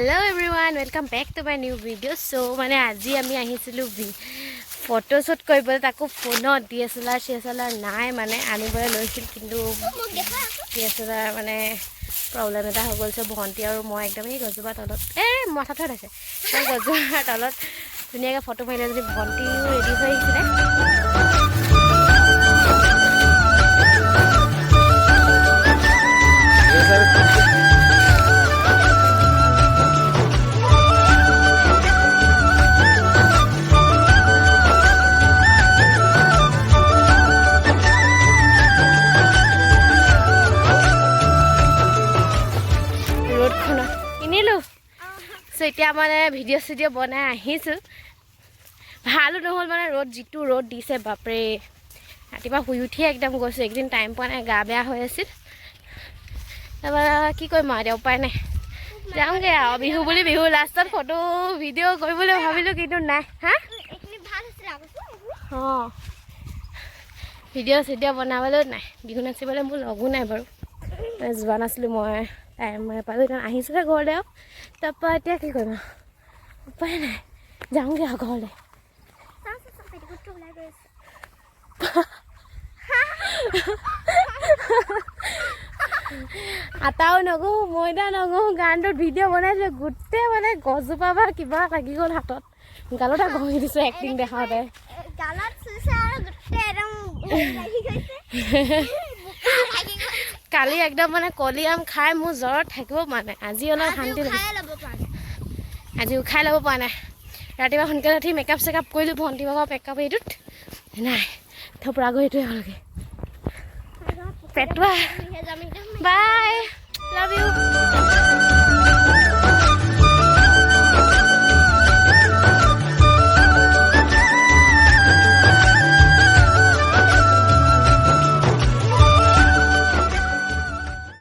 Hello everyone, welcome back to my new video. So মানে আজি আমি আহিছিলোঁ ফটোশ্বুট কৰিবলৈ, তাকো ফোনত। DSLR চিএছএলআৰ নাই, মানে আনিবলৈ লৈছিল, কিন্তু DSLR মানে প্ৰব্লেম এটা হৈ গ'ল। চ' ভণ্টি আৰু মই একদম এই গছজোপাৰ তলত, এই মাথা থৈ আছে, সেই গছজোপাৰ তলত ধুনীয়াকৈ ফটো মাৰিলে। যদি ভণ্টিও ৰেডি হৈ আহিছিলে। ৰ'দখনত কিনিলোঁ। চ' এতিয়া মানে ভিডিঅ' চিডিঅ' বনাই আহিছোঁ। ভালো নহ'ল, মানে ৰ'দ যিটো ৰ'দ দিছে, বাপৰে। ৰাতিপুৱা শুই উঠিয়ে একদম গৈছোঁ। এইকেইদিন টাইম পোৱা নাই, গা বেয়া হৈ আছিল। তাৰপৰা কি কৰিম আৰু এতিয়া উপায় নাই, যাওঁগৈ আৰু। বিহু বুলি বিহু লাষ্টত ফটো ভিডিঅ' কৰিবলৈ ভাবিলোঁ, কিন্তু নাই। হা, অঁ, ভিডিঅ' চিডিঅ' বনাবলৈও নাই, বিহু নাচিবলৈ মোৰ লগো নাই বাৰু। মানে যোৱা নাছিলোঁ মই, টাইম নাপালোঁ। এতিয়া আহিছোঁহে ঘৰলৈ আৰু। তাৰপৰা এতিয়া কি কৰিম আৰু, উপায় নাই, যাওঁগৈ আৰু ঘৰলৈ। আটাও নগো, ময়দা নগো। গানটোত ভিডিঅ' বনাইছোঁ, গোটেই মানে গছজোপা বা কিবা লাগি গ'ল হাতত, গালতে ঘঁহি দিছোঁ এক্টিং দেখাওঁতে। গালত চুইছে আৰু গোটেই একদম লাগি গৈছে, বোকা লাগি গৈছে। কালি একদম মানে কলি আম খাই মোৰ জ্বৰত থাকিব পৰা নাই। আজি অলপ শান্তি লাগিছে। উশাহে ল'ব পৰা নাই। আজি উশাহ ল'ব পৰা নাই। ৰাতিপুৱা সোনকালে উঠি মেকআপ চেকআপ কৰিলোঁ। ভণ্টি ভাগৰ মেকআপ এইটোত নাই, থপৰা গৈ এইটোৱে হ'লগৈ। পেটুৱা। যাম একদম। বাই।